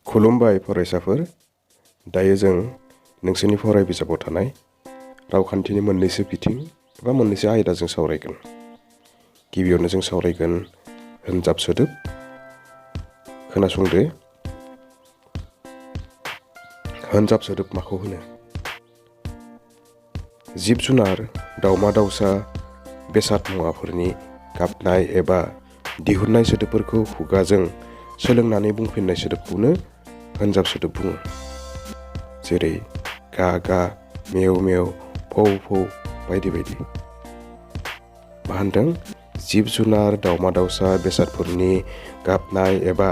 खुलुमबाय फरायसाफोर। दायो जों नोंसोरनि फराय बिजाबाव थानाय रावखान्थिनि मोननैसो बिथिं एबा मोननैसो आयदाजों सावरायगोन। गिबियावनो जों सावरायगोन होनजाब सोदोब। खोनासंदो। होनजाब सोदोब माखौ होनो? जिब जुनार, दाउमा दाउसा, बेसाद मुवाफोरनि गाबनाय एबा दिहुननाय सोदोबफोरखौ खुगाजों सोलोंनानै बुंफिननाय सोदोबखौनो होनजाब सोदोब बुङो। जेरै गा गा, मेव मेव, फौ फौ बायदि बायदि। मा होनदों? जिब जुनार, दाउमा दाउसा, बेसादफोरनि गाबनाय एबा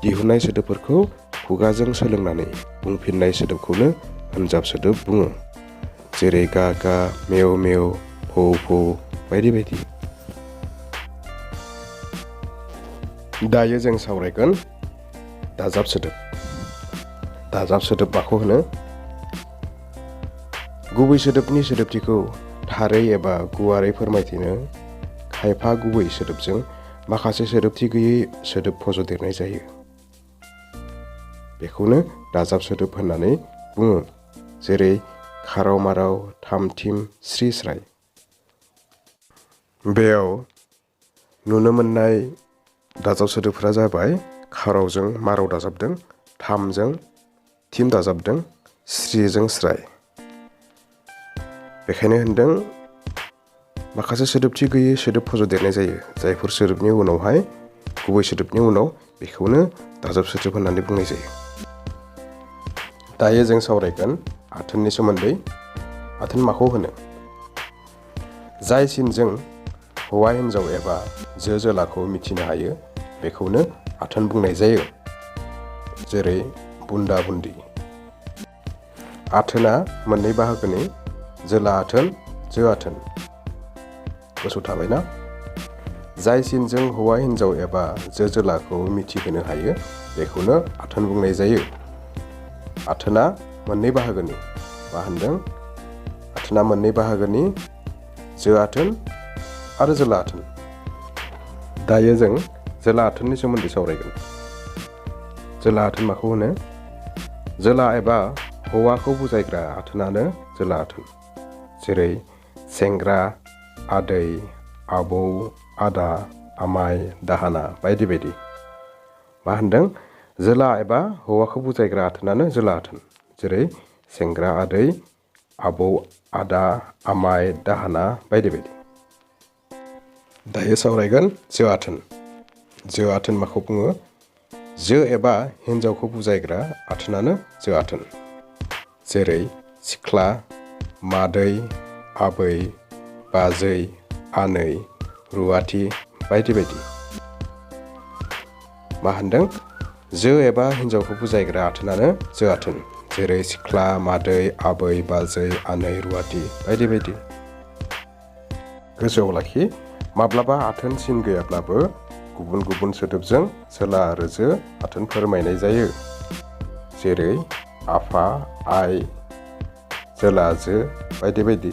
दिहुननाय सोदोबफोरखौ खुगाजों सोलोंनानै बुंफिननाय सोदोबखौनो होनजाब सोदोब बुङो। जेरै गा गा, मेव मेव, फौ फौ बायदि बायदि। दायो जों सावरायगोन दाजाब सोदोब। दाजाब सोदोब माखौ होनो? गुबै सोदोबनि सोदोबथिखौ थारै एबा गुवारै फोरमायथिनो खायफा गुबै सोदोबजों माखासे सोदोबथि गैयै सोदोब फज'देरनाय जायो। बेखौनो दाजाब सोदोब होननानै बुङो। जेरै खाराव माराव, थाम थिम, स्रि स्राय। बेयाव नुनो मोननाय दाजाब सोदोबफोरा जाबाय खारावजों माराव दाजाबदों, थामजों थिम दाजाबदों, स्रिजों स्राय। बेखायनो होनदों माखासे सोदोबथि गैयै सोदोब फज'देरनाय जायो। जायफोर सोदोबनि उनावहाय गुबै सोदोबनि उनाव बेखौनो दाजाब सोदोब होननानै बुंनाय जायो। दायो जों सावरायगोन आथोननि सोमोन्दै। आथोन माखौ होनो? जाय सिनजों हौवा हिन्जाव एबा जो जोलाखौ मिथिनो हायो बेखौनो आथोन बुंनाय जायो। जेरै बुन्दा बुन्दि। आथोना मोननै बाहागोनि, जोला आथोन, जो आथोन। गोसोआव थाबायना? जाय सिनजों हौवा हिन्जाव एबा जो जोलाखौ मिथिहोनो हायो बेखौनो आथोन बुंनाय जायो। आथोना मोननै बाहागोनि। मा होनदों? आथोना मोननै बाहागोनि, जो आथोन आरो जोला आथोन। दायो जों जोला आथोननि सोमोन्दै सावरायगोन। जोला आथोन माखौ होनो? जोला एबा हौवाखौ बुजायग्रा आथोनानो जोला आथोन। जेरै सेंग्रा, आदै, आबौ, आदा, आमाय, दाहोना बायदि बायदि। मा होनदों? जोला एबा हौवाखौ बुजायग्रा आथोनानो जोला आथोन। जेरै सेंग्रा, आदै, आबौ, आदा, आमाय, दाहोना बायदि बायदि। दायो सावरायगोन जो आथोन। जो आथोन माखौ बुङो? जो एबा हिन्जावखौ बुजायग्रा आथोनानो जो आथोन। जेरै सिख्ला, मादै, आबै, बाजै, आनै, रुवाथि बायदि बायदि। मा होनदों? जो एबा हिन्जावखौ बुजायग्रा आथोनानो जो आथोन। जेरै सिख्ला, मादै, आबै, बाजै, आनै, रुवाथि बायदि बायदि। गोसोआव लाखि, माब्लाबा आथोन सिन गैयाब्लाबो गुबुन गुबुन सोदोबजों जोला आरो जो आथोन फोरमायनाय जायो। जेरै आफा, आइ, जोला जो बायदि बायदि।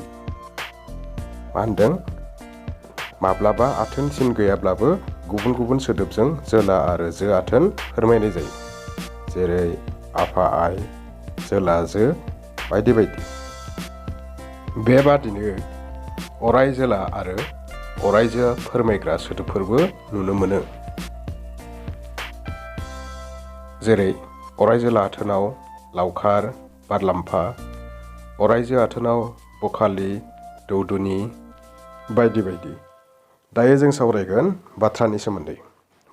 मा होनदों? माब्लाबा आथोन सिन गैयाब्लाबो गुबुन गुबुन सोदोबजों जोला आरो जो आथोन फोरमायनाय जायो। जेरै आफा, आइ, जोला जो बायदि बायदि। बेबादिनो अराय जोला आरो अराय जो फोरमायग्रा सोदोबफोरबो नुनो मोनो। जेरै अराय जोला आथोनाव लावखार, बारलाम्फा, अराय जो आथोनाव बखालि, दौदुनि बायदि बायदि। दायो जों सावरायगोन बाथ्रानि सोमोन्दै।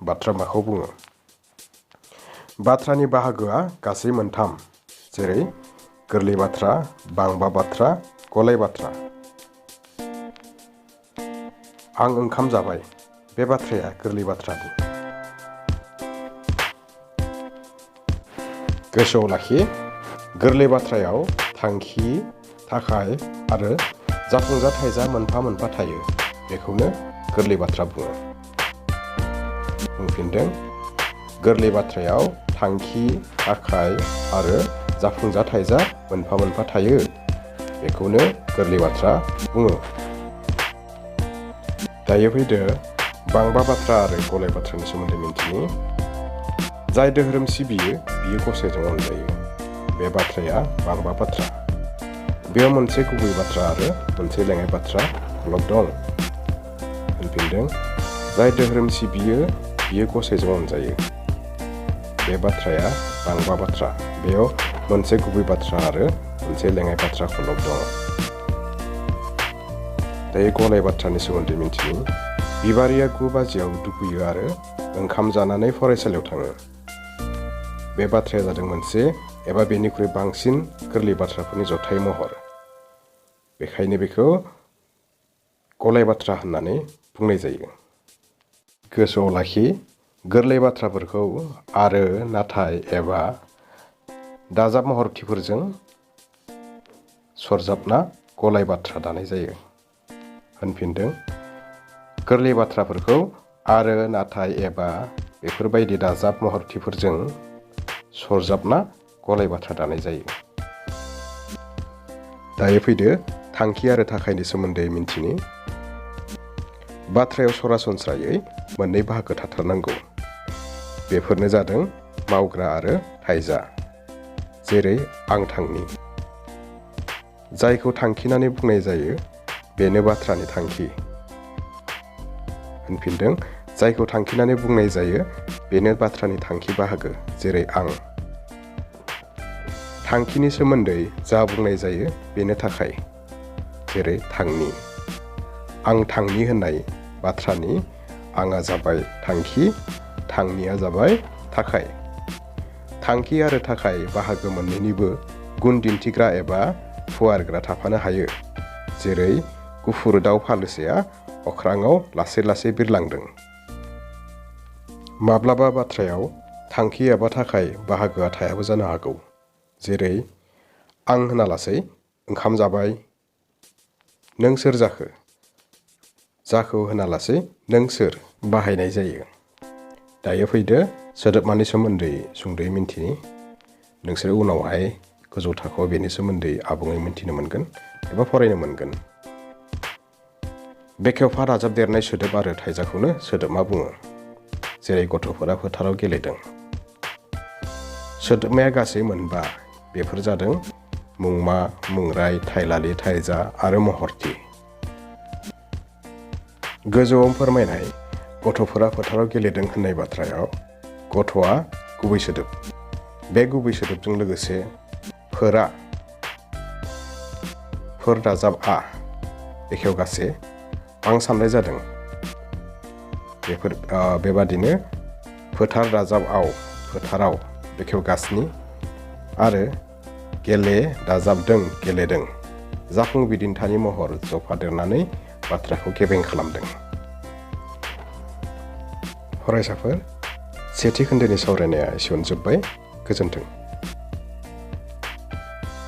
बाथ्रा माखौ बुङो? बाथ्रानि बाहागोआ गासै मोनथाम। जेरै गोरलै बाथ्रा, बांबा बाथ्रा, गलाय बाथ्रा। आं ओंखाम जाबाय। बे बाथ्राया गोरलै बाथ्रानि। गोसोआव लाखि, गोरलै बाथ्रायाव थांखि, थाखाय आरो जाफुंजाथायजा मोनफा मोनफा थायो। बेखौनो गोरलै बाथ्रा बुङो। बुंफिनदों। गोरलै बाथ्रायाव थांखि, थाखाय आरो जाफुंजाथायजा मोनफा मोनफा थायो। बेखौनो गोरलै बाथ्रा बुङो। दायो फैदो बांबा बाथ्रा आरो गलाय बाथ्रानि सोमोन्दै मिन्थिनि। जाय धोरोम सिबियो बियो गसाइजों अनजायो। बे बाथ्राया बांबा बाथ्रा। बेयाव मोनसे गुबै बाथ्रा आरो मोनसे लेङाइ बाथ्रा खलब दं। होनफिनदों, जाय धोरोम सिबियो बियो गसाइजों अनजायो। बे बाथ्राया बांबा बाथ्रा। बेयाव मोनसे गुबै बाथ्रा आरो मोनसे लेङाइ बाथ्रा खलब दं। दायो गलाय बाथ्रानि सोमोन्दै मिन्थिनि। बिबारिया 9 बाजियाव दुगैयो आरो ओंखाम जानानै फरायसालियाव थाङो। बे बाथ्राया जादों मोनसे एबा बेनिख्रुइ बांसिन गोरलै बाथ्राफोरनि जथाय महर। बेखायनो बेखौ गलाय बाथ्रा होननानै बुंनाय जायो। गोसोआव लाखि, गोरलै बाथ्राफोरखौ आरो, नाथाय एबा दाजाब महरथिफोरजों सरजाबना गलाय बाथ्रा दानाय जायो। होनफिनदों, गोरलै बाथ्राफोरखौ आरो, नाथाय एबा बेफोरबायदि दाजाब महरथिफोरजों सरजाबना गलाय बाथ्रा दानाय जायो। दायो फैदो थांखि आरो थाखायनि सोमोन्दै मिन्थिनि। बाथ्रायाव सरासनस्रायै मोननै बाहागो थाथारनांगौ। बेफोरनो जादों मावग्रा आरो थायजा। जेरै आं थांनि। जायखौ थांखिनानै बुंनाय जायो बेनो बाथ्रानि थांखि। होनफिनदों, जायखौ थांखिनानै बुंनाय जायो बेनो बाथ्रानि थांखि बाहागो। जेरै आं। थांखिनि सोमोन्दै जा बुंनाय जायो बेनो थाखाय। जेरै थांनि। आं थांनि होननाय बाथ्रानि आंआ जाबाय थांखि, थांनिया जाबाय थाखाय। थांखि आरो थाखाय बाहागो मोननैनिबो गुन दिन्थिग्रा एबा फुवारग्रा थाफानो हायो। जेरै गुफुर दाउ फालोसेया अख्राङाव लासै लासै बिरलांदों। माब्लाबा बाथ्रायाव थांखि एबा थाखाय बाहागोआ थायाबो जानो हागौ। जेरै आं होनालासै ओंखाम जाबाय। नों सोर जाखो? जाखौ होनालासै नों सोर बाहायनाय जायो। दायो फैदो सोदोबमानि सोमोन्दै सुंद'यै मिन्थिनि। नोंसोर उनावहाय गोजौ थाखोआव बेनि सोमोन्दै आबुङै मिन्थिनो मोनगोन एबा फरायनो मोनगोन। बेखेवफा दाजाबदेरनाय सोदोब आरो थायजाखौनो सोदोबमा बुङो। जेरै गथ'फोरा फोथाराव गेलेदों। सोदोबमाया गासै मोनबा। बेफोर जादों मुंमा, मुंराय, थाइलालि, थायजा आरो महरथि। गोजौआव फोरमायनाय गथ'फोरा फोथाराव गेलेदों होननाय बाथ्रायाव गथ'आ गुबै सोदोब। बे गुबै सोदोबजों लोगोसे फोर दाजाब आ बेखेवगासे आं साननाय जादों। बेबादिनो फोथार दाजाब आव फोथाराव बेखेवगासिनि आरो गेले दाजाब दों गेलेदों जाफुं बिदिन्थानि महर जफादेरनानै बाथ्राखौ गेबें खालामदों। फरायसाफोर, सेथि खोन्दोनि सावरायनाया एसेयावनो जोब्बाय। गोजोन्थों।